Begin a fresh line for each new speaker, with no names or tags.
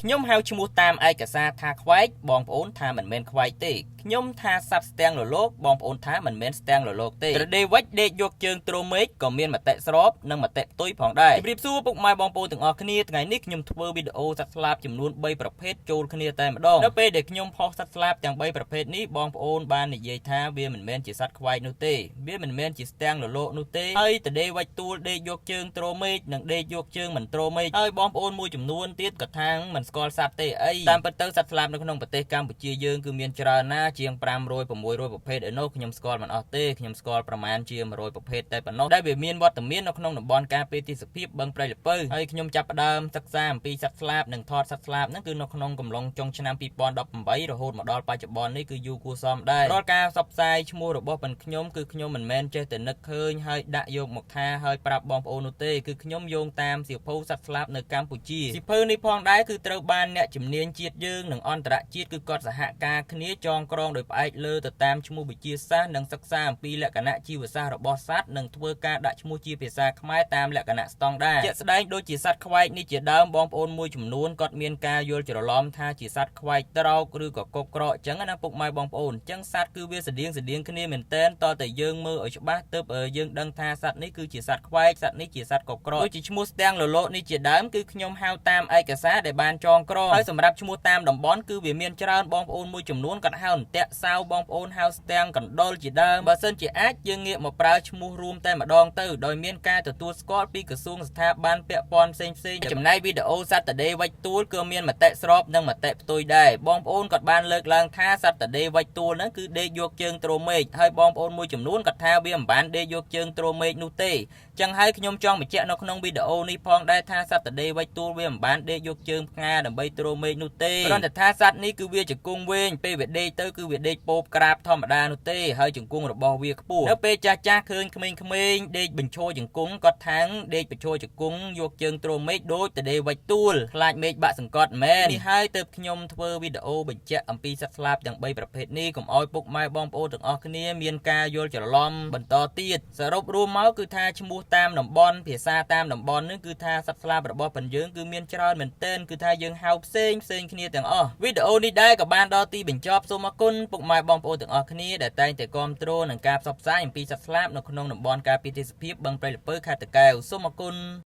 ខ្ញុំហៅឈ្មោះតាមឯកសារថាខ្វែកបងប្អូនថាមិនមែនខ្វែកទេខ្ញុំថាសត្វស្ទាំងលលោកបងប្អូនថាមិនមែនស្ទាំងលលោកទេត្រដេវិចដេកយកជើងទ្រមេឃក៏មានមតិស្របនិងមតិផ្ទុយផងដែរជម្រាបសួរពុកម៉ែបងប្អូនទាំងអស់គ្នាថ្ងៃនេះខ្ញុំធ្វើវីដេអូសត្វស្លាបចំនួន3ប្រភេទចូលគ្នាតែម្ដងនៅពេលដែលខ្ញុំផុសសត្វស្លាបទាំង3ប្រភេទនេះបងប្អូនបាននិយាយថាវាមិនមែនជាសត្វខ្វែកនោះទេវាមិនមែនជាស្ទាំងលលោកនោះទេហើយតដេវិចទួលដេកយកជើងទ្រមេឃនិងដេកយកជើងមិនទ្រមេឃហើយបងប្អូនមួយចំនួនទៀតក៏ថាងមិនស្គាល់សត្វទេអីតាមពិតទៅសត្វស្លាបនៅក្នុងប្រទេសកម្ពុជាយើងគឺមានច្រើនណាស់ជាង500 600ប្រភេទឯនោះខ្ញុំស្គាល់មិនអស់ទេខ្ញុំស្គាល់ប្រមាណជា100ប្រភេទតែប៉ុណ្ណោះដែលវាមានវត្តមាននៅក្នុងតំបន់ការពារទេសភាពបឹងព្រៃលពៅហើយខ្ញុំចាប់ផ្ដើមសិក្សាអំពីសត្វស្លាបនិងថតសត្វស្លាបហ្នឹងគឺនៅក្នុងកំឡុងចុងឆ្នាំ2018រហូតមកដល់បច្ចុប្បន្ននេះគឺយូរគួរសមដែររាល់ការផ្សព្វផ្សាយឈ្មោះរបស់ប៉ុនខ្ញុំគឺខ្ញុំមិនមែនចេះតែនឹកឃើញហើយដាក់យកមកថាហើយប្រាប់បងប្អូននោះទេគឺខ្ញុំយោងតាមសៀវភៅសត្វស្លាបនៅកម្ពុជាសៀវភៅនេះផងដែរគឺត្រូវបានអ្នកជំនាញជាតិយើងនិងអន្តរជាតិគឺគាត់សហការគ្នាចងក្រងដោយផ្អែកលើទៅតាមឈ្មោះវិទ្យាសាស្ត្រនិងសិក្សាអំពីលក្ខណៈជីវសាស្ត្ររបស់សត្វនិងធ្វើការដាក់ឈ្មោះជាភាសាខ្មែរតាមលក្ខណៈស្តង់ដារជាក់ស្ដែងដូចជាសត្វខ្វែកនេះជាដើមបងប្អូនមួយចំនួនគាត់មានការយល់ច្រឡំថាជាសត្វខ្វែកត្រោកឬក៏កុកក្រកអញ្ចឹងណាពុកម៉ែបងប្អូនអញ្ចឹងសត្វគឺវាស្តៀងស្តៀងគ្នាមែនតែនតតែយើងមើលឲ្យច្បាស់ទើបយើងដឹងថាសត្វនេះគឺជាសត្វខ្វែកសត្វនេះជាសត្វកុកក្រកដូចជាឈ្មោះស្ទាំងលលោកនេះជាដើមគឺខ្ញុំហៅតាមឯកសារដែលបានចងក្រងហើយសម្រាប់ឈ្មោះតាមតំបន់គឺវាមានច្រើនបងប្អូនមួយចំនួនគាត់ហៅអន្ទាក់សាវបងប្អូនហៅស្ទាំងកណ្ដុលជាដើមបើសិនជាអាចយើងងាកមកប្រើឈ្មោះរួមតែម្ដងទៅដោយមានការទទួលស្គាល់ពីក្រសួងស្ថាប័នពាក់ព័ន្ធផ្សេងផ្សេងៗចំណែកវីដេអូសត្វតដេវិចទួលគឺមានមតិស្របនិងមតិផ្ទុយដែរបងប្អូនគាត់បានលើកឡើងថាសត្វតដេវិចទួលហ្នឹងគឺដេកយកជើងទ្រមេឃហើយបងប្អូនមួយចំនួនគាត់ថាវាមិនបានដេកយកជើងទ្រមេឃនោះទេចឹងហើយខ្ញុំចង់បញ្ជាក់នៅក្នុងវីដេអូនេះផងដែរថាសត្វតដេវិចទួលវាមិនបានដេកយកជើងផ្ងាដើម្បីទ្រមេឃនោះទេគ្រាន់តែថាសត្វនេះគឺវាជង្គង់វែងពេលវាដេកទៅគឺវាដេកពោបក្រាបធម្មតានោះទេហើយជង្គង់របស់វាខ្ពស់នៅពេលចាស់ចាស់ឃើញក្មេងៗដេកបញ្ឈរជង្គង់គាត់ថាងដេកបញ្ឈរជង្គង់យកជើងទ្រមេឃដូចតដេវិចទួលខ្លាចមេឃបាក់សង្កត់មែននេះហើយទើបខ្ញុំធ្វើវីដេអូបញ្ជាក់អំពីសត្វស្លាបទាំង3ប្រភេទនេះកុំឲ្យពុកម៉ែបងប្អូនទាំងអស់គ្នាមានការយល់ច្រឡំបន្តទៀតសរុបរួមមកគឺថាឈ្មោះតាមតំបន់ភាសាតាមតំបន់នេះគឺថាសត្វស្លាបរបស់ប៉ុនយើងគឺមានច្រើនមែនទែនគឺថាយើងហៅផ្សេងផ្សេងគ្នាទាំងអស់វីដេអូនេះដែរក៏បានដល់ទីបញ្ចប់សូមអរគុណពុកម៉ែបងប្អូនទាំងអស់គ្នាដែលតែងតែគាំទ្រនិងការផ្សព្វផ្សាយអំពីសត្វស្លាបនៅក្នុងតំបន់ការពារទេសភាពបឹងព្រៃលពៅខេត្តតាកែវសូមអរគុណ។